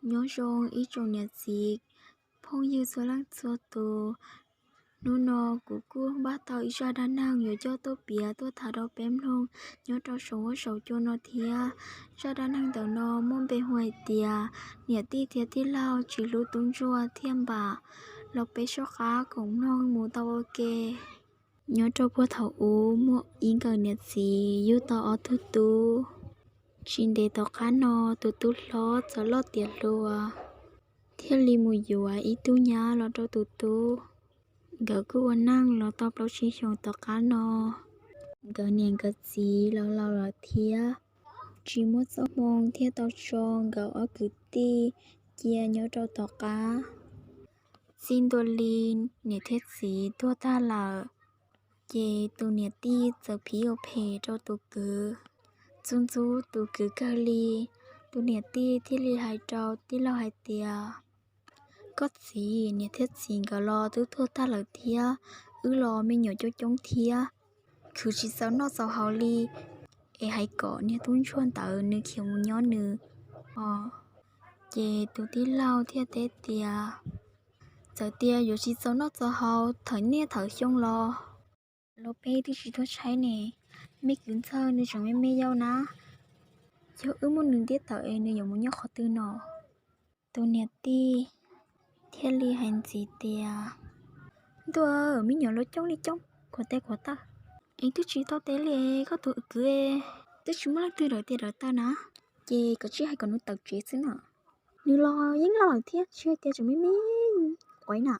Nyob zoo ib tsoom niam txiv phooj ywg txhua leej txhua tus. Hnub no kuv kuj npaj tau ib zaj dab neeg yuav coj tuaj piav tuaj tham rau peb mloog nyob rau saum huab saum cua no thiab. Zaj dab neeg ntawm no muaj npe hu hais tias niam tij thiab tij laug tsis hlub tub ntsuag thiaj npam. Los peb soj qab koom mloog mus tau ua ke. Nyob rau puag thaum ub muaj ib nkawm niam txiv yug tau ob tug tub. Tsis ntev tom qab no tus tub hlob txawm loj tiav hluas, thiaj li mus yuav ib tug nyab los rau tus tub. Nkawd kuj ua neej los tau plaub tsib xyoos tom qab no, nkawd niam nkawd txiv los laus lawm thiab, tsis muaj txoj hmoo thiaj tau tso nkawd ob kwv tij cia nyob rau tom qab. Txij ntua li niam thiab txiv tuag tag lawm, ces tus niam tij txawm phim ua phem rau tus kwv, ntxub ntxub tus kwv kawg li. Tus niam tij thiaj li hais rau tij laug hais tias, koj txiv, niam thiab txiv nkawd los twb tuag tag lawm thiab, wb los me nyuam coob coob thiab, khwv tsis txaus noj txaus haus li, es hais kom niag tub ntsuag ntawd nws khiav mus nyob nws os. Ces tus tij laug thiaj teb tias, txawm tias yuav tsis txaus noj txaus haus thawm niaj thawm xyoo los, los peb twb tsis tuag tshaib ne, me kwv ntxawg nws tseem me me yau na, yog wb muab nws ntiab tawm es nws yuav mus nyob qhov twg no? Tus niam tij thiaj li hais ntxiv tias, ntuj, me nyuam los coob li coob, khuav tes khuav taw, es twb tsis tau teb li, koj tus kwv twb tsis muaj leej twg daws tes daws taw na, ces koj tsis hais kom nws tawm tsev xwb na. Nws los yeej loj lawm thiab, tsis hais tias tseem me me quav na.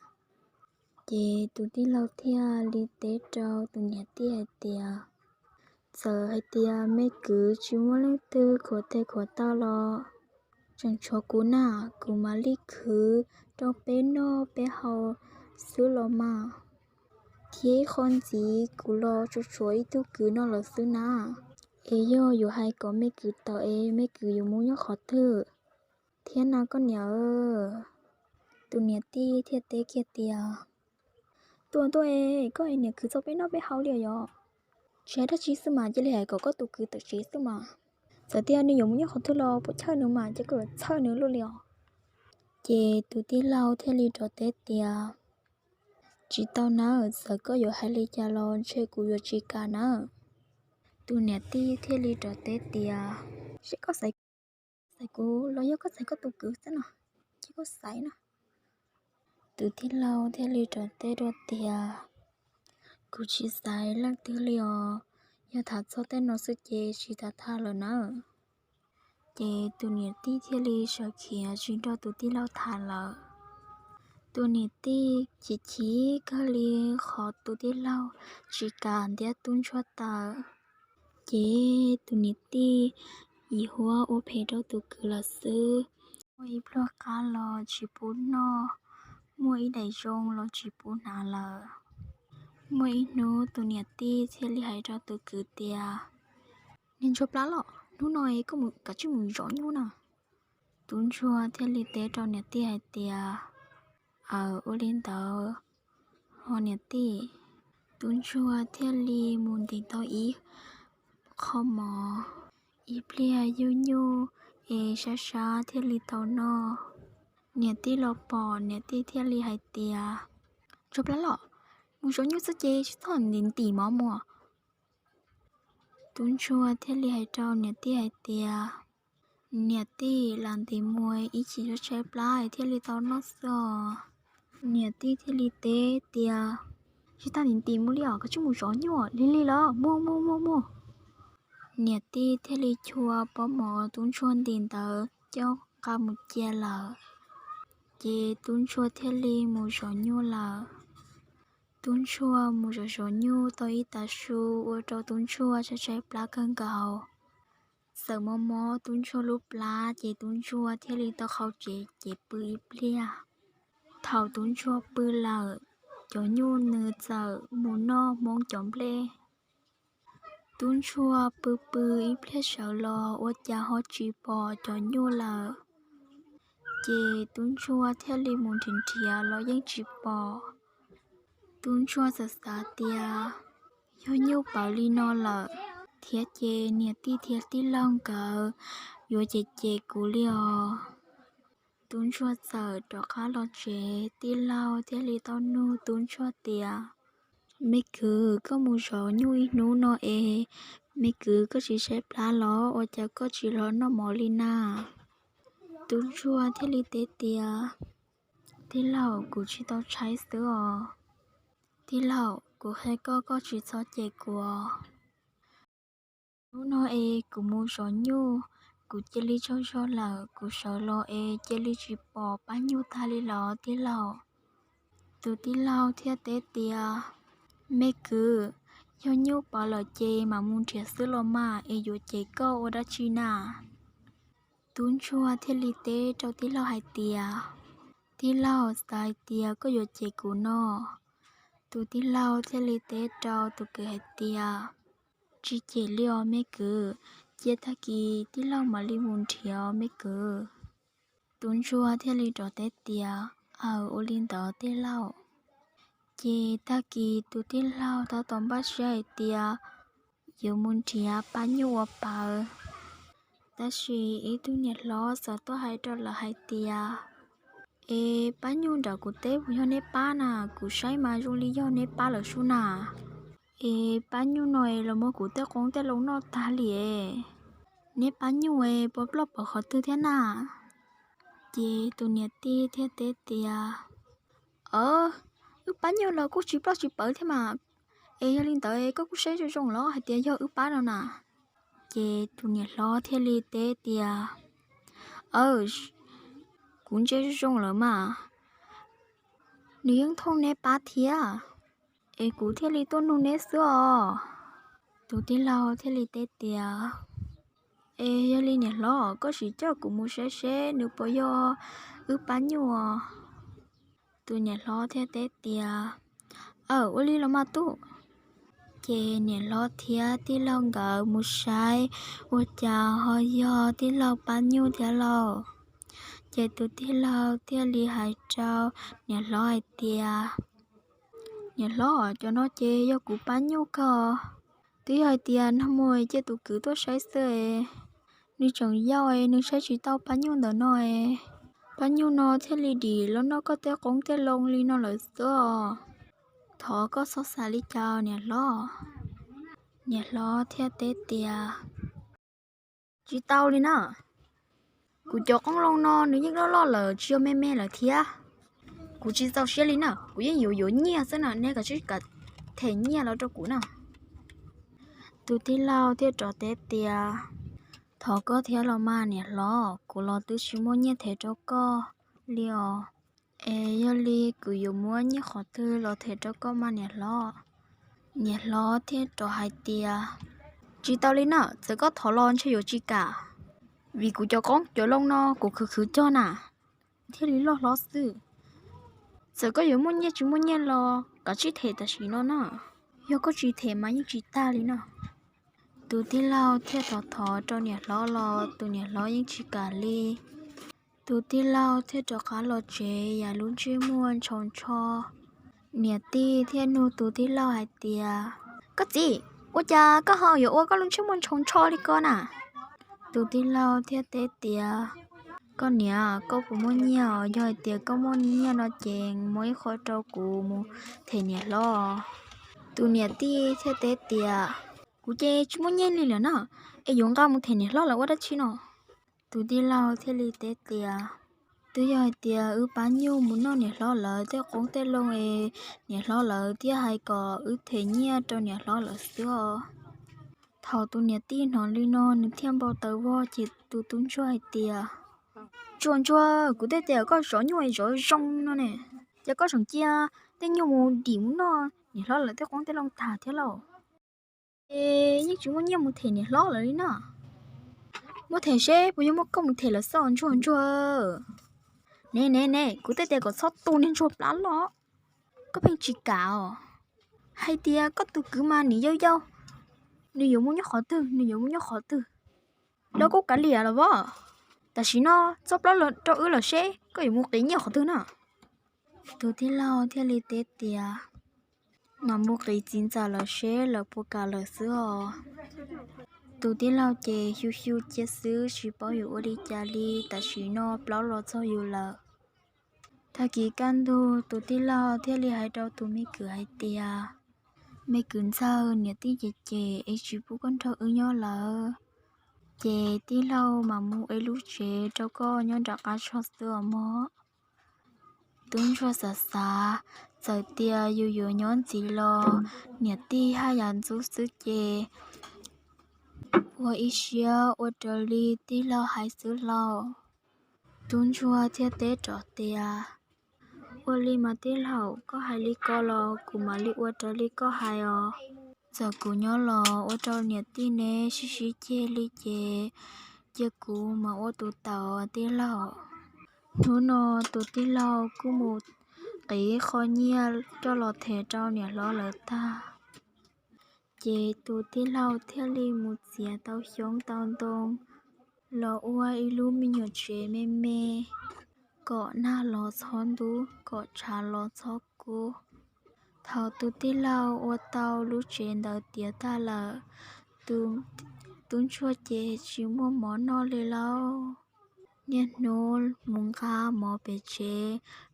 Ces tus tij laug thiaj li teb rau tus niam tij hais tias, txawm hais tias me kwv tsis muaj leej twg khuav tes khuav taw los, tseem tshuav kuv na, kuv mam li khwv rau peb noj peb haus xwb los mas. Thiab ib qho ntxiv kuv los tsuas tshuav ib tug kwv no lawm xwb na, es yog yuav hais kom me kwv tawm es me kwv yuav mus nyob qhov twg thiab na koj niam? Tus niam tij thiaj teb kiag tias, tuaj tuaj es koj es niam khwv txog peb noj peb haus li os yog? Tsis hais dab tsi xwb mas cia li hais kom koj tus kwv tawm tsev xwb mas. Txawm tias nws yuav mus nyob qhov twg los puas chawj nws mas cia koj yuav txhawj nws luaj li os. Ces tus tij laug thiaj li rov teb tias, tsis tau nawb, txawm koj yuav hais li cas los ntshe kuv yuav tsis kam nawb. Tus niam tij thiaj li rov teb tias, seb koj xaiv, xaiv kuv los yog koj xaiv koj tus kwv xwb no, ces koj xaiv no. Tus tij laug thiaj li rov teb dua tias, kuv tsis xaiv leej twg li os, yog tham txog tej no xwb ces tsis tham tham lawm nawb. Ces tus niam tij thiaj li sawv khiav tsis nrog tus tij laug tham lawm. Tus niam tij chim chim kawg li qhov tus tij laug tsis kam ntiab tub ntsuag tawm. Ces tus niam tij yim huab ua phem rau tus kwv lawm xwb. Muaj ib pluag qab los tsis pub noj, muaj ib daim zoo los tsis pub hnav lawm. Muaj ib hnub tus niam tij thiaj li hais rau tus kwv tias, niag ntsuag plab loj, hnub no koj mus kav tsij mus zov nyuj na. Tub ntsuag thiaj li teb rau niam tij hais tias, aws, ua li ntawd ho niam tij. Tub ntsuag thiaj li mus ntim tau ib qho mov, ib pliag yug nyuj es sab sab thiaj li tau noj. Niam tij los pom, niam tij thiaj li hais tias, ntsuag plab loj, mus zov nyuj xwb ces tsis txhob ntim ntim mov mus. Tub ntsuag thiaj li hais rau niam tij hais tias, niam tij, lam ntim mus ib chim tshaib plab thiaj li tau noj xwb os. Niam tij thiaj li teb tias, tsis tas ntim ntim mus li os, koj tsis mus zov nyuj lig lig los, muaj muaj muaj muaj. Niam tij thiaj li chua pob mov tub ntsuag ntim ntawd coj nqa mus cia lawm. Ces tub ntsuag thiaj li mus zov nyuj lawm. Tub ntsuag mus zov zov nyuj tau ib tav su ua rau tub ntsuag tshaib tshaib plab kawg nkaus. Txawm mob mob tub ntsuag lub plab ces tub ntsuag thiaj li tau qhau tsev ces pw ib pliag. Thaum tub ntsuag pw lawm, cov nyuj nws txawm mus noj hmoob cov nplej. Tub ntsuag pw pw ib pliag sawv los ua cas ho tsis pom cov nyuj lawm. Ces tub ntsuag thiaj li mus nrhiav nrhiav los yeej tsis pom. Tub ntsuag txawm xav tias, yog nyuj pawv li no lawm thiab ces niam tij thiab tij laug nkawd yuav cem cem kuv li os. tub ntsuag txawm rov qab los tsev, tij laug thiaj li tau nug tub ntsuag tias, Me kwv, koj mus zov nyuj ib hnub no es, me kwv koj tsis tshaib plab los ua cas koj tsis los noj mov li na? Tub ntsuag thiaj li teb tias, Tij laug, kuv tsis tau tshaib xwb os. Tij laug, kuv qhia koj, koj tsis txhob cem kuv os. Hnub no es kuv mus zov nyuj, kuv cia li tsaug zog lawm, kuv sawv los es cia li tsis pom pab nyuj tag li los tij laug. Tus tij laug thiaj teb tias, Me kwv, yog nyuj pov lawm ces mam mus nrhiav xwb los mas, es yuav cem koj ua dab tsi na? Tub ntsuag thiaj li teb rau tij laug hais tias, Tij laug, xav hais tias koj yuav cem kuv no. Tus tij laug thiaj li teb rau tus kwv hais tias, Tsis cem li os me kwv, cia tag kis tij laug mam li mus nrhiav os me kwv. Tub ntsuag thiaj li rov teb tias, Aws, ua li ntawd tij laug. Ces tag kis tus tij laug tab tom npaj siab hais tias yuav mus nrhiav pab nyuj ua pawv. Tab sis ib tug niam hlob txawm tuaj hais rau lawv hais tias, Es pab nyuj nram kuv teb puas yog neb pab na? Kuv saib mas zoo li yog neb pab lawm sub na. Es pab nyuj no es los muab kuv tej qoob tej loo noj tag li es. Neb pab nyuj es puas ploj pov qhov twg thiab na? Ces tus niam tij thiaj teb tias, Aws, wb pab nyuj los kuj tsis ploj tsis pawv thiab mas. Es yog li ntawd koj kuj saib zoo zoo los hais tias yog wb pab no na? Ces tus niam hlob thiaj li teb tias, Aws, kuv ntsia zoo zoo lawm mas, nws yeej thooj neb pab thiab. Es kuv thiaj li tuaj nug neb xwb os. Tus tij laug thiaj li teb tias, Es yog li niam hlob, koj sim coj kuv mus saib seb nws puas yog wb pab nyuj os. Tus niam hlob thiaj teb tias, Aws, ua li los mas tub. Ces niam hlob thiab tij laug nkawd mus saib ua cas ho yog tij laug pab nyuj thiab lauj. Ces tus tij laug thiaj li hais rau niam hlob hais tias, Niam hlob, cov no ces yog kuv pab nyuj kawg. Twb yog hais tias nag hmo cia tus kwv tuaj saib xwb, nws tseem yau es nws saib tsis tau pab nyuj ntawm no es. Pab nyuj no thiaj li dim los noj koj tej qoob tej loo li no lawm xwb os. Thov koj txhob xav li cas niam hlob. Niam hlob thiaj teb tias, Tsis tau li na. Kuv cov qoob loo no nws yeej loj loj lawm, tsis yog me me lawm thiab. Kuv tsis txaus siab li na, kuv yeej yuav yuav nyiaj xwb na, neb kav tsij kam them nyiaj los rau kuv na. Tus tij laug thiaj rov teb tias, Thov koj thiab los mas niam hlob, kuv los twb tsis muaj nyiaj them rau koj li os. Es yog li kuv yuav muab nyiaj qhov twg los them rau koj mas niam hlob? Niam hlob thiaj rov hais tias, Tsis tau li na, txawm koj thov los ntshe yuav tsis kam, vim kuv cov qoob cov loo no kuv khwv khwv cog na, thiaj li loj hlob xwb. Txawm koj yuav muaj nyiaj tsis muaj nyiaj los kav tsij them tam sim no na, yog koj tsis them mas yeej tsis tag li na. Tus tij laug thiaj thov thov rau niam hlob los tus niam hlob yeej tsis kam li. Tus tij laug thiaj rov qab los tsev yam lub ntsej muag ntshaus ntsho. Niam tij thiaj nug tus tij laug hais tias, Koj txiv, ua cas koj ho yuav ua koj lub ntsej muag ntshaus ntsho li ko na? Tus tij laug thiaj teb tias, Koj niam, koj puas muaj nyiaj os? Yog hais tias koj muaj nyiaj no ces muab ib qho rau kuv mus them niam hlob. Tus niam tij thiaj teb tias, Kuv ces tsis muaj nyiaj li lawm na, es yuav nqa mus them niam hlob lawv ua dab tsi no? Tus tij laug thiaj li teb tias, Twb yog hais tias wb pab nyuj mus noj niam hlob lawv tej qoob tej loo es niam hlob lawv thiaj hais kom wb them nyiaj rau niam hlob lawv xwb os. Thaum tus niam tij hnov li no nws thiaj npau taws vog ces tus tub ntsuag hais tias, Ntsuag ntsuag, kuv tej tias koj zov nyuj es zov zoo no ne, ces koj tseem cia tej nyuj mus dim mus noj niam hlob lawv tej qoob tej loo tag thiab lauj. Es yeej tsis muaj nyiaj mus them niam hlob lawv li na. Muab them seb puas yog muab koj mus them lawv xwb os ntsuag ntsuag. Ne ne ne, kuv tej tias kom txhob tu niag ntsuag plab loj, koj pheej tsis kam os. Hais tias koj tus kwv mas nws yau yau, nws yuav mus nyob qhov twg, nws yuav mus nyob qhov twg, los kuj kav liam los as. Tam sim no txob plab rau wb lawm seb koj yuav mus qiv nyiaj qhov twg na. Tus tij laug thiaj li teb tias, Mam mus qiv txiv ntxawm lawv seb lawv puas kam lawm xwb os. Tus tij laug ces xyu xyu cia xwb tsis paub yuav ua li cas li, tam sim no plaub los txog yus lawm. Tag kis kaj ntug tus tij laug thiaj li hais rau tus me kwv hais tias, me kwv ntxawg, niam tij ces ces es tsis pub koj nrog wb nyob lawm, ces tij laug mam mus ev lub tsev rau koj nyob nram qab tsho xwb os mog. Tub ntsuag xav xav, txawm tias yus yuav nyob ntxiv los niam tij haj yam ntxub xwb ces ua ib siab ua raws li tij laug hais xwb lauj. Tub ntsuag thiaj teb rov tias, ua li mas tij laug, koj hais li ko los kuv mam li ua raws li koj hais os. Txawm kuv nyob los ua rau niam tij neb sib sib ceg li ces cia kuv mam ua tus tawm tij laug. Hnub no tus tij laug kuj mus qiv qho nyiaj coj los them rau niam hlob lawv tag, ces tus tij laug thiaj li mus txiav tau xyoob tau ntoo los ua ib lub me nyuam tsev me me, kom nag los txhob ntub, kom tshav los txhob kub. Thaum tus tij laug ua tau lub tsev ntawd tiav tag lawm, tus tub ntsuag ces tsis muaj mov noj li lauj. Niaj hnub mus nqa mov pem tsev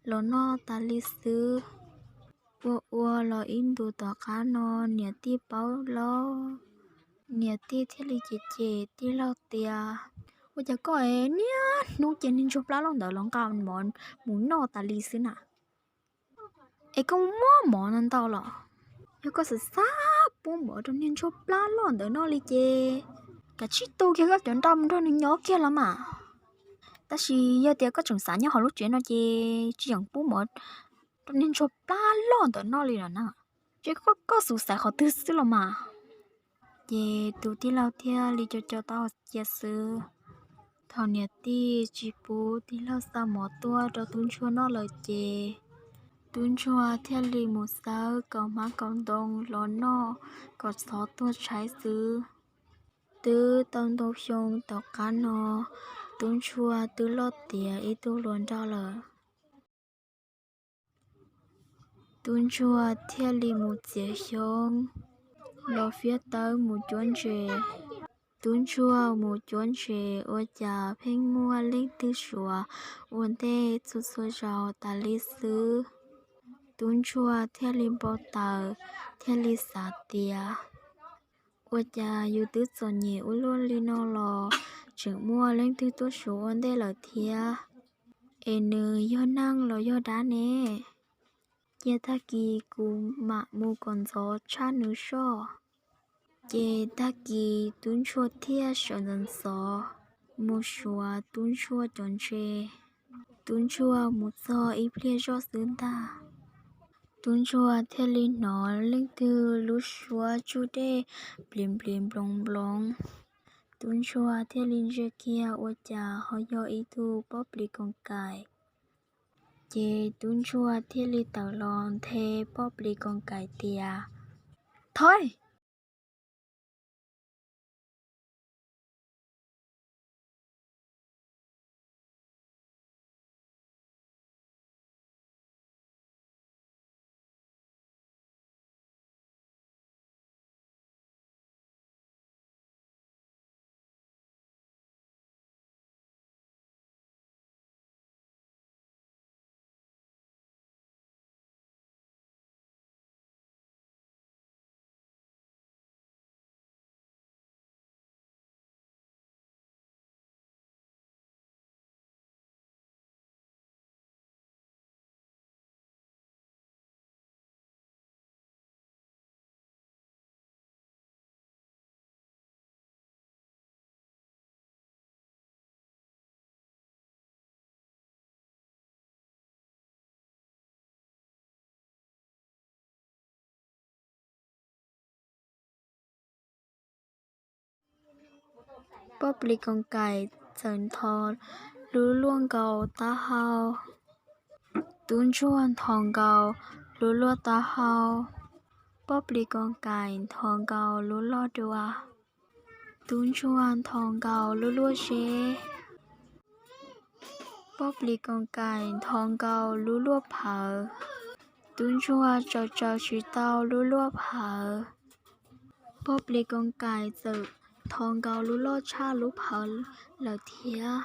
los noj tas li xwb. Ua ua los ib ntus tom qab no niam tij paub lauj. Niam tij thiaj li cem cem tij laug tias, ua cas koj es niaj hnub cia niag ntsuag plab loj ntawd los nqa mov mus noj tas li xwb na? Es koj muab mov no ntau los? Yog koj xav xav pub mov rau niag ntsuag plab loj ntawd noj li ces kav tsij tu kiag koj cov nra mus nrog nws nyob kiag los mas. Tab sis yog tias koj tseem xav nyob hauv lub tsev no ces tsis yeem pub mov rau niag ntsuag plab loj ntawd noj li lawm na. Ces koj xav xav qhov twg xwb los mas. Ces tus tij laug thiaj li co co taub hau cia xwb. Thaum niam tij tsis pub tij laug xa mov tuaj rau tub ntsuag noj lawm ces tub ntsuag thiaj li mus xawb kaus hmab kaus ntoo los noj kom txhob tuag tshaib xwb. Twb tau ntau xyoo tom qab no, tub ntsuag twb loj tiav ib tug hluas nraug lawm. Tub ntsuag thiaj li mus txiav xyoob los fiab tawb mus cuab ntses. Tub ntsuag mus cuab ntses ua cas pheej muaj leej twg suav ua ntej txhua txhua zaus tas li xwb. Tub ntsuag thiaj li npau taws, thiaj li xav tias, ua cas yus twb txom nyem ua luaj li no los tseem muaj leej twg tuaj suav ua ntej lawm thiab? Es nws yog neeg los yog dab ne? Cia tag kis kuv mam mus kom ntxov tshaj nws soj. Ces tag kis tub ntsuag thiaj sawv ntxov ntxov mus suav tub ntsuag cov ntses. Tub ntsuag mus txog ib pliag zoj xwb ntag, tub ntsuag thiaj li hnov leej twg lub suab tsuj dej npliv npliv nploov nploov. Tub ntsuag thiaj li ntsia kiag ua cas ho yog ib tug pob plis koos kaim. Ces tub ntsuag thiaj li tawm los nthe pob plis koos kaim tias, thov Pob plis koos kaim txawm nthos lub luaj nkaus taub hau. Tub ntsuag nthos nkaus lub luaj taub hau. Pob plis koos kaim nthos nkaus lub luaj dua. Tub ntsuag nthos nkaus lub luaj zeb. Pob plis koos kaim nthos nkaus lub luaj phawv. Tub ntsuag tsaws tsaws tsis tau lub luaj phawv. Pob plis koos kaim txawm thov nkaus lub loj tshaj lub phawv lawm thiab.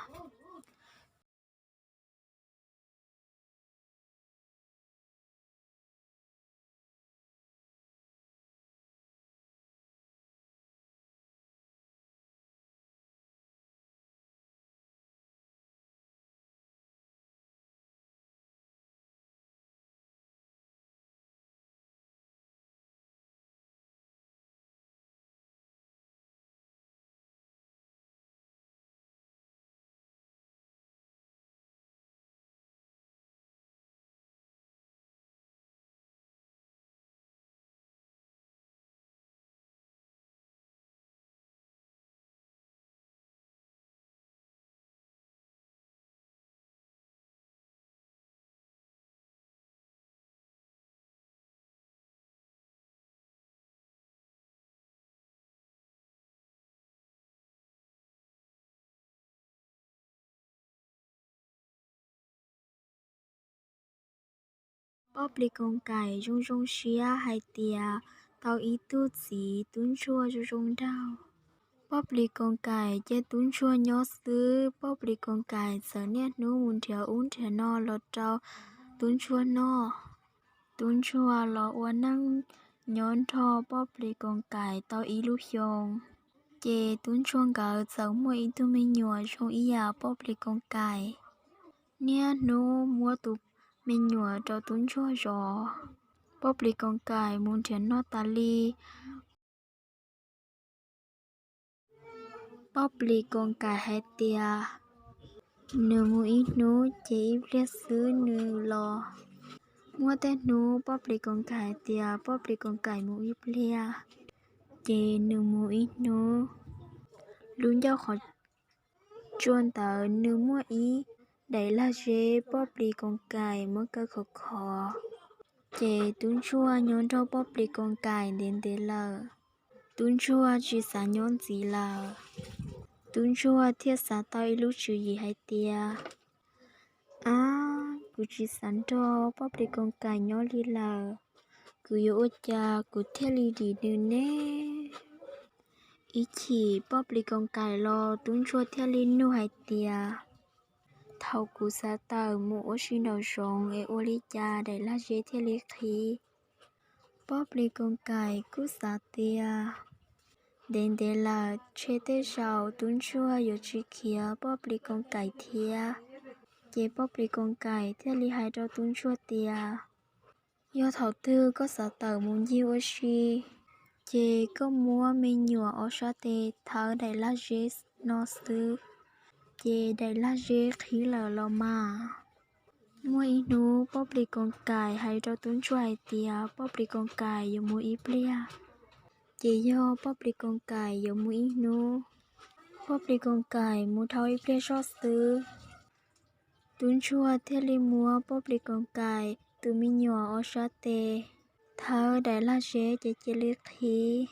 Pob plis koos kais zoo zoo siab hais tias tau ib tug txiv tub ntsuag zoo zoo nraug. Pob plis koos kais cia tub ntsuag nyob xwb, pob plis koos kais txawm niaj hnub mus nrhiav ub nrhiav no los rau tub ntsuag noj. Tub ntsuag los ua neej nyob nrog pob plis koos kais tau ib lub xyoo, ces tub ntsuag nkawd txawm muaj ib tug me nyuam zoo ib yam pob plis koos kais. Niaj hnub muab tus me nyuam rau tub ntsuag zov, pob plis koos kais mus nrhiav noj tas li. Pob plis koos kais hais tias nws mus ib hnub ces ib pliag xwb nws los. Muaj tej hnub pob plis koos kais hais tias pob plis koos kais mus ib pliag, ces nws mus ib hnub. Lub ncauj qhov tsua ntawd nws muaj ib daim lag zeb pob plis koos kais muab kaw khov khov, ces tub ntsuag nyob nrog pob plis koos kais ntev ntev lawm. Tub ntsuag tsis xav nyob ntxiv lawm. Tub ntsuag thiaj xav tau ib lub tswv yim hais tias, ab, kuv tsis xav nrog pob plis koos kais nyob li lawm, kuv yuav ua cas kuv thiaj li dim nws ne? Ib chim pob plis koos kais los tub ntsuag thiaj li nug hais tias, thaum kuv xav tawm mus ua si nraum zoov es ua li cas daim lag zeb thiaj li qhib? Pob plis koos kais kuj xav tias ntev ntev lawm tshe tej zaum tub ntsuag yuav tsis khiav pob plis koos kais thiab. Ces pob plis koos kais thiaj li hais rau tub ntsuag tias, yog thaum twg koj xav tawm mus ncig ua si, ces koj muab me nyuam ob sab tes thawb daim lag zeb no xwb, ces daim lag zeb qhib lawm los mas. Muaj ib hnub pob plis koos kais hais rau tub ntsuag hais tias pob plis koos kais yuav mus ib pliag, ces yog pob plis koos kais yuav mus ib hnub. Pob plis koos kais mus dhau ib pliag zoj xwb, tub ntsuag thiaj li muab pob plis koos kais tus me nyuam ob sab tes thawb daim lag zeb ces cia li qhib.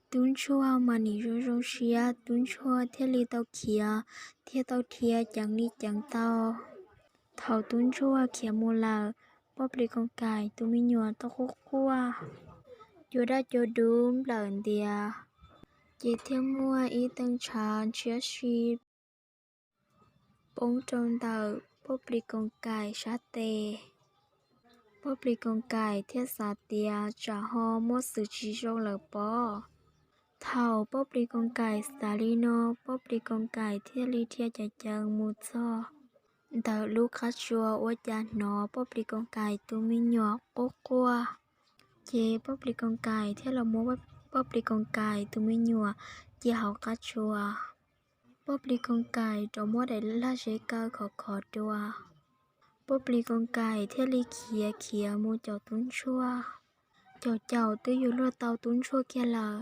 Tub ntsuag mas nim zoo zoo siab, tub ntsuag thiaj li tau khiav thiab tau dhia ceev li ceev tau. Thaum tub ntsuag khiav mus lawm, pob plis koos kais tus me nyuam tau quaj quaj, cua daj cua dub nplawm ntiav, ces thiaj muaj ib teev ntshav ntshiab si poob rau ntawm pob plis koos kais sab tes. Pob plis koos kais thiaj xav tias tsam ho muaj xwm tsis zoo lawm pob. Thaum pob plis koos kais xav li no, pob plis koos kais thiaj li dhia ceev ceev mus txog ntawm lub qab tsua ua cas hnov pob plis koos kais tus me nyuam quaj quaj. Ces pob plis koos kais thiaj los muab pob plis koos kais tus me nyuam cia hauv qab tsua. Pob plis koos kais rov muab daim lag zeb kaw khov khov dua. Pob plis koos kais thiaj li khiav khiav mus caum tub ntsuag. Caum caum twb yuav luag tau tub ntsuag kiag lawm.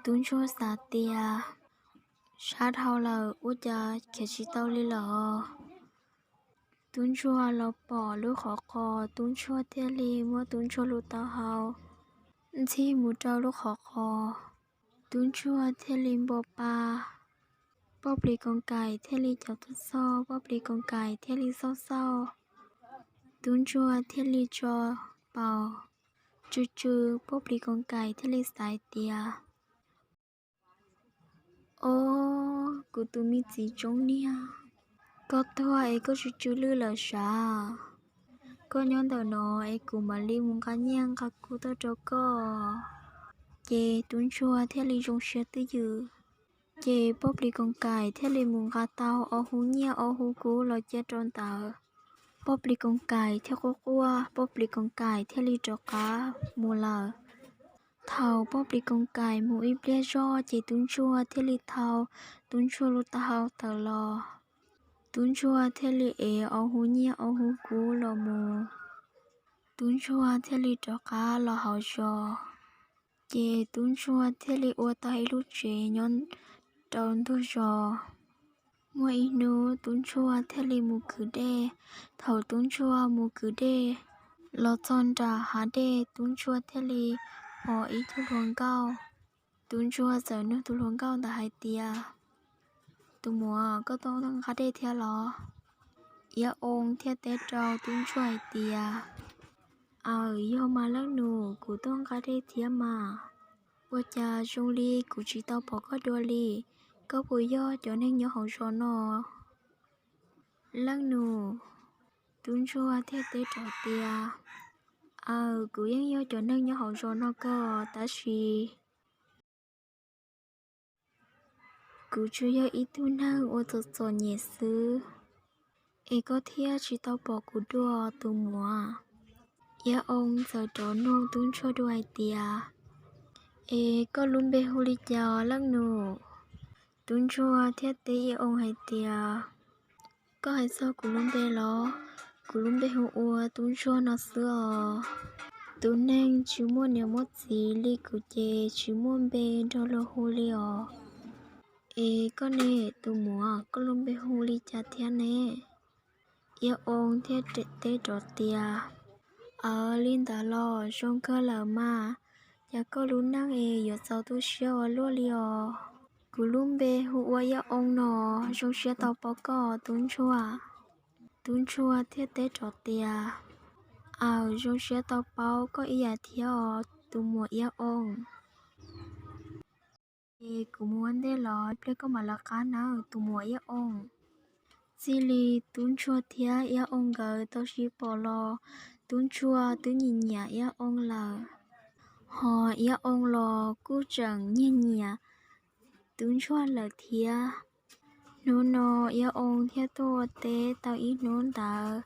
Tub ntsuag xav tias, sab dhau lawm ua cas khiav tsis tau li lawm. Tub ntsuag los pom lub qhov qos, tub ntsuag thiaj li muab tub ntsuag lub taub hau ntxig mus rau lub qhov qos. Tub ntsuag thiaj li npo pa. Pob plis koos kais thiaj li caum tau txog, pob plis koos kais thiaj li xauj xauj. Tub ntsuag thiaj li tso paus tsw tsw, pob plis koos kais thiaj li xav tias, Ob, kuv tus me txiv tsoob niag, koj tuag es koj tsis tsw lwj lawm sav? Koj nyob ntawm no es kuv mam li mus nqa nyiaj nqa kub tuaj rau koj. Ces tub ntsuag thiaj li zoo siab twj ywm. Ces poj plis koos kais thiaj li mus nqa tau ob hub nyiaj ob hub kub los cia rau ntawd. Poj plis koos kais thiaj quaj quaj, poj plis koos kais thiaj li rov qab mus lawm. Thaum poj plis koos kais mus ib pliag zog ces tub ntsuag thiaj li thau tub ntsuag lub taub hau tawm los. Tub ntsuag thiaj li ev ob hub nyiaj ob hub kub los mus. Tub ntsuag thiaj li rov qab los hauv zos. Ces tub ntsuag thiaj li ua tau ib lub tsev nyob rau ntug zos. Muaj ib hnub tub ntsuag thiaj li mus kwv dej. Thaum tub ntsuag mus kwv dej los txog nram hav dej, tub ntsuag thiaj li pom ib tug hluas nkauj. Tub ntsuag txawm nug tus hluas nkauj ntawd hais tias, Tus muam, koj tuaj nqa dej thiab los? Iab Oo thiaj teb rau tub ntsuag hais tias, Aws, yog mas leej nus, kuv tuaj nqa dej thiab mas. Ua cas zoo li kuv tsis tau pom koj dua li? Koj puas yog cov neeg nyob hauv zos no, leej nus? Tub ntsuag thiaj teb rov tias, Aws, kuv yeej yog cov neeg nyob hauv zos no koj, tab sis kuv tsuas yog ib tug neeg uas txom txom nyem xwb, es koj thiaj tsis tau pom kuv dua, tus muam. Iab Oo txawm rov nug tub ntsuag dua hais tias, Es koj lub npe hu li cas os leej nus? Tub ntsuag thiaj teb Iab Oo hais tias, Koj hais txog kuv lub npe los? Kuv lub npe hu ua tub ntsuag no xwb os. Tus neeg tsis muaj niam muaj txiv li kuv ces tsis muaj npe nrog luag hu li os. Es koj ne, tus muam, koj lub npe hu li cas thiab ne? Iab Oo thiaj teb rov tias, Aws, li ntawd los zoo kawg lawm mas. Cas koj lub neej es yuav txaus tu siab ua luaj li os. Kuv lub npe hu ua Iab Oo no, zoo siab tau paub koj tub ntsuag. Tub ntsuag thiaj teb rov tias, Aws, zoo siab tau paub koj ib yam thiab os tus muam Iab Oo. Es kuv mus ua ntej los ib pliag koj mam lawv qab nawb tus muam Iab Oo. Txij li tub ntsuag thiab Iab Oo nkawd tau sib pom los, tub ntsuag twb nyiam nyiam Iab Oo lawm, ho Iab Oo los kuj tseem nyiag nyiam tub ntsuag lawm thiab. Hnub no Iab Oo thiaj tuaj ua teb tau ib hnub ntawd.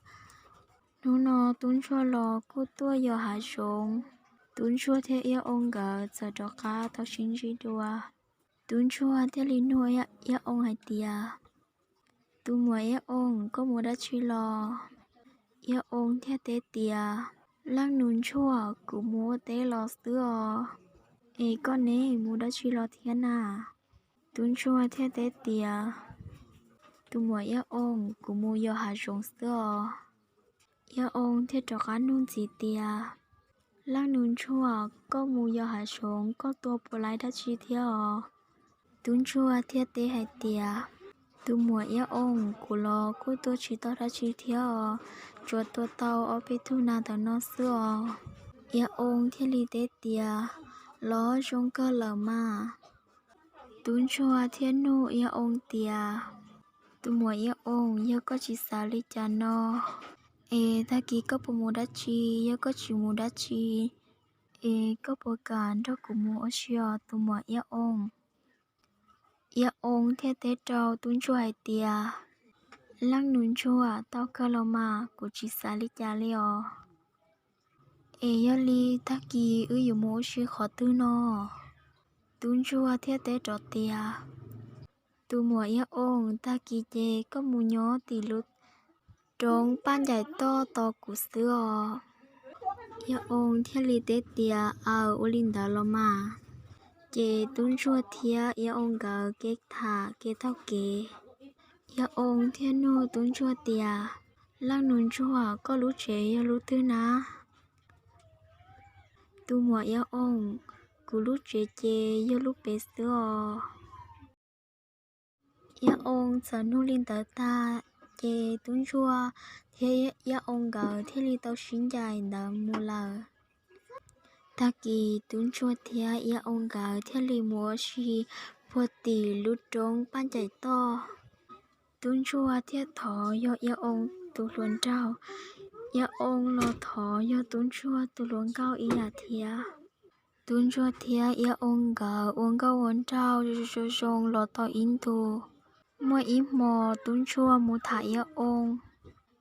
Hnub no tub ntsuag los kuj tuaj yos hav zoov. Tub ntsuag thiab Iab Oo nkawd txawm rov qab tau sib ntsib dua. Tub ntsuag thiaj li nug Iab Oo hais tias, Tus muam Iab Oo, koj mus dab tsi los? Iab Oo thiaj teb tias, Leej nus ntsuag, kuv mus ua teb los xwb os. Es koj ne, mus dab tsi los thiab na? Tub ntsuag thiaj teb tias, Tus muam Iab Oo, kuv mus yos hav zoov xwb os. Iab Oo thiaj rov qab nug ntxiv tias, Leej nus ntsuag, koj mus yos hav zoov koj tua puas laib dab tsi thiab os? Tub ntsuag thiaj teb hais tias, Tus muam Iab Oo, kuv los kuj tua tsis tau dab tsi thiab os, tsuas tua tau ob peb tug nas ntawm no xwb os. Iab Oo thiaj li teb tias, Los zoo kawg lawm mas. Tub ntsuag thiaj nug Iab Oo tias, Tus muam Iab Oo, yog koj tsis xav li cas no, es tag kis koj puas mus dab tsi? Yog koj tsis mus dab tsi, es koj puas kam nrog kuv mus ua si os tus muam Iab Oo? Iab Oo thiaj teb rau tub ntsuag hais tias, Leej nus ntsuag, tau kawg los mas, kuv tsis xav li cas li os. Es yog li tag kis wb yuav mus ua si qhov twg no? Tub ntsuag thiaj teb rov tias, Tus muam Iab Oo, tag kis ces koj mus nyob tim lub roob Paj Ncaim Toj tos kuv xwb os. Iab Oo thiaj li teb tias, Aws, ua li ntawd los mas. Ces tub ntsuag thiab Iab Oo nkawd kev tham kev taug kev. Iab Oo thiaj nug tub ntsuag tias, Leej nus ntsuag, koj lub tsev yog lub twg na? Tus muam Iab Oo, kuv lub tsev ces yog lub pem xwb os. Iab Oo txawm nug li ntawd tag, ces tub ntsuag thiab Iab Oo nkawd thiaj li tau sib ncaim ntawd mus lawm. Tag kis tub ntsuag thiab Iab Oo nkawd thiaj li mus ua si puag tim lub roob Paj Ncaim Toj. Tub ntsuag thiab thov yog Iab Oo tus hluas nraug, Iab Oo los thov yog tub ntsuag tus hluas nkauj ib yam thiab. Tub ntsuag thiab Iab Oo nkawd ua nkauj ua nraug zoo zoo los tau ib ntus. Muaj ib hmo tub ntsuag mus tham Iab Oo,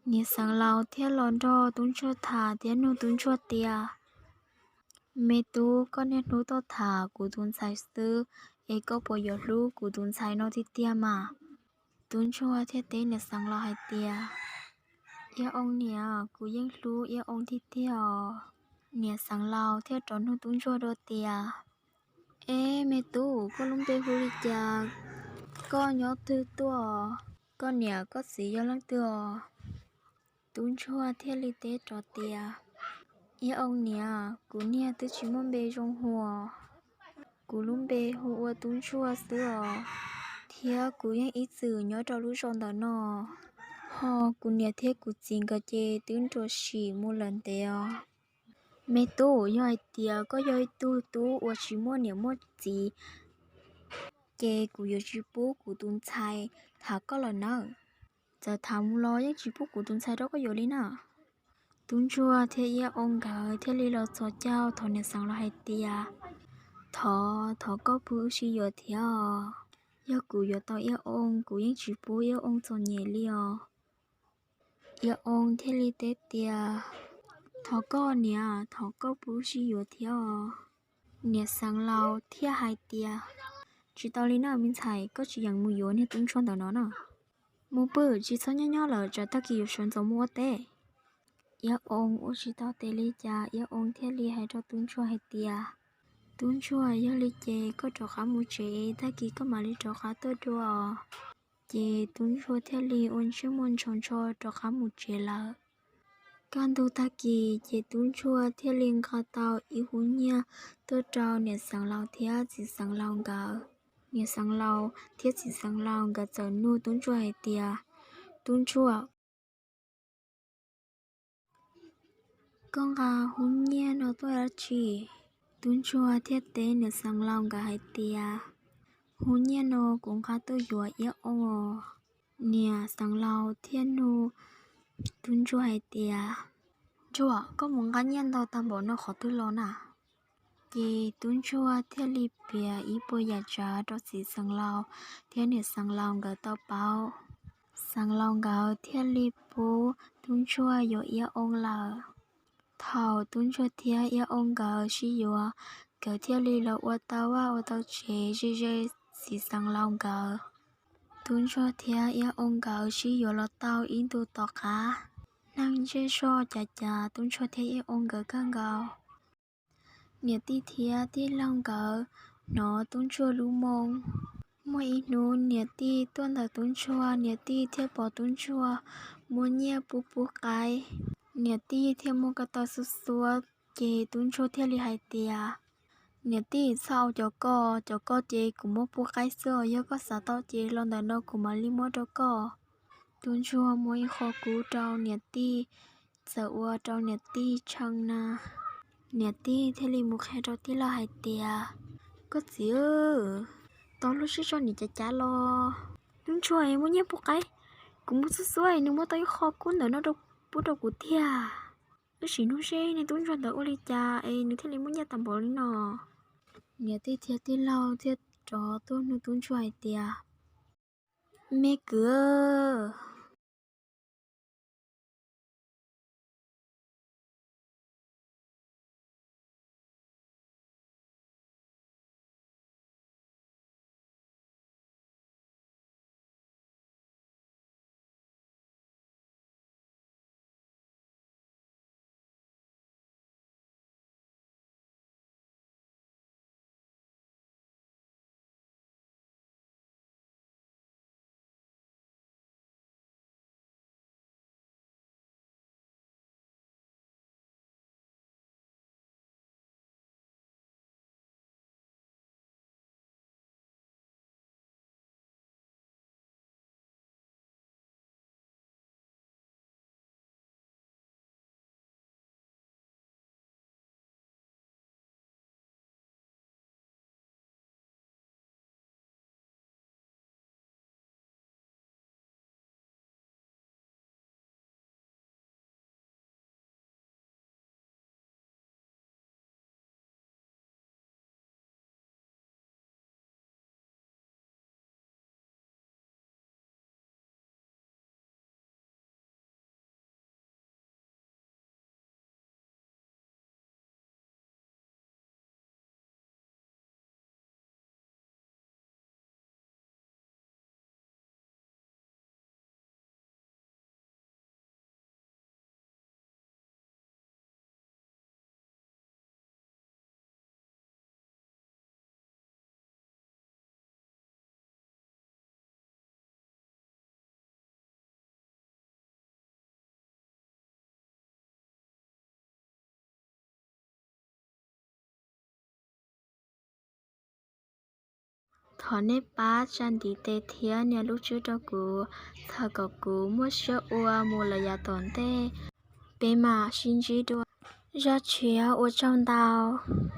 niam xeev laus thiaj los nrog tub ntsuag tham thiab nug tub ntsuag tias, Me tub, koj niaj hnub tuaj tham kuv tus ntxhais xwb, es koj puas yuav hlub kuv tus ntxhais no tiag tiag mas? Tub ntsuag thiaj teb niam xeev laus hais tias, Iab Oo niam, kuv yeej hlub Iab Oo tiag tiag os. Niam xeev laus thiaj rov nug tub ntsuag dua tias, Eb me tub, koj lub npe hu li cas? Koj nyob twg tuaj? Koj niam koj txiv yog leej twg os? Tub ntsuag thiaj li teb rov tias, Iab Oo niam, kuv niag twb tsis muaj npe zoo hu os. Kuv lub npe hu ua tub ntsuag xwb os, thiab kuv yeej ib txwm nyob rau lub zos ntawm no, ho kuv niam thiab kuv txiv nkawd ces twb nrua sim mus lawm ntev os. Me tub, yog hais tias koj yog ib tug tub uas tsis muaj niam muaj txiv, ces kuv yuav tsis pub kuv tus ntxhais tham koj lawm nawb. Txawm tham mus los yeej tsis pub kuv tus ntxhais rau koj yuav li na. Tub ntsuag thiab Iab Oo nkawd thiaj li los txhos caug thov niam xeev laus hais tias, Thov, thov koj pub wb sib yuav thiab os. Yog kuv yuav tau Iab Oo, kuv yeej tsis pub Iab Oo txom nyem li os. Iab Oo thiaj li teb tias, Thov koj niam, thov koj pub wb sib yuav thiab os. Niam xeev laus thiaj hais tias, Tsis tau li na me ntxhais, koj tsis yeem mus yuav niag tub ntsuag ntawm no na. Mus pw, tsis txhob nyob nyob lawm, tsam tag kis yuav sawv ntxov mus ua teb. Iab Oo ua tsis tau tes li cas, Iab Oo thiaj li hais rau tub ntsuag hais tias, Tub ntsuag, yog li ces koj rov qab mus tsev, tag kis koj mam li rov qab tuaj dua os. Ces tub ntsuag thiaj li ua ntsej muag ntshov ntsho rov qab mus tsev lawm. Kaj ntug tag kis ces tub ntsuag thiaj li nqa tau ib hub nyiaj tuaj rau niam xeev laus thiab txiv xeev laus nkawd. Niam xeev laus thiab txiv xeev laus nkawd txawm nug tub ntsuag hais tias, Tub ntsuag, koj nqa hub nyiaj no tuaj dab tsi? Tub ntsuag thiaj teb niam xeev laus nkawd hais tias, Hub nyiaj no kuv nqa tuaj yuav Iab Oo. Niam xeev laus thiaj nug tub ntsuag hais tias, Ntsuag, koj mus nqa nyiaj ntau tag npaum no qhov twg los na? Ces tub ntsuag thiaj li piav ib puas yam tsav rau txiv xeev laus thiab niam xeev laus nkawd tau paub. Xeev laus nkawd thiaj li pub tub ntsuag yuav Iab Oo lawm. Thaum tub ntsuag thiab Iab Oo nkawd sib yuav, nkawd thiaj li los ua tau vaj ua tau tsev ze ze txiv xeev laus nkawd. Tub ntsuag thiab Iab Oo nkawd sib yuav los tau ib ntus tom qab, neeg zej zog cav cav tub ntsuag thiab Iab Oo nkawd kawg nkaus. Niam tij thiab tij laug nkawd hnov tub ntsuag lub moo. Muaj ib hnub niam tij tuaj ntawm tub ntsuag, niam tij thiaj pom tub ntsuag muab nyiaj pub pub qaib. Niam tij thiaj muab ko taw xuab xuab, ces tub ntsuag thiaj li hais tias, Niam tij, txhob ua cov koj, cov koj ces kuv muab pub qaib xwb os, yog koj xav tau ces los ntawm no kuv mam li muab rau koj. Tub ntsuag muab ib qho kub rau niam tij, txawm ua rau niam tij tshee na. Niam tij thiaj li mus qhia rau tij laug hais tias, Koj txiv, tau lub sij hawm niam cav cav los, tub ntsuag muab nyiaj pub qaib, kuv muab xuab xuab nws muab tau ib qho kub ntawm no pub rau kuv tiag. Wb sim nug seb niag tub ntsuag ntawd ua li cas es nws thiaj li muaj nyiaj tag npaum li no. Niam tij thiab tij laug thiaj rov tuaj nug tub ntsuag hais tias, Me kwv, Thov nej pab tsa ntiv tes thiab nias lub tswb rau kuv, txhawm kom kuv muaj siab ua mus lawm yav tom ntej. Peb mam sib ntsib dua. Zaj tshiab ua tsaug ntau.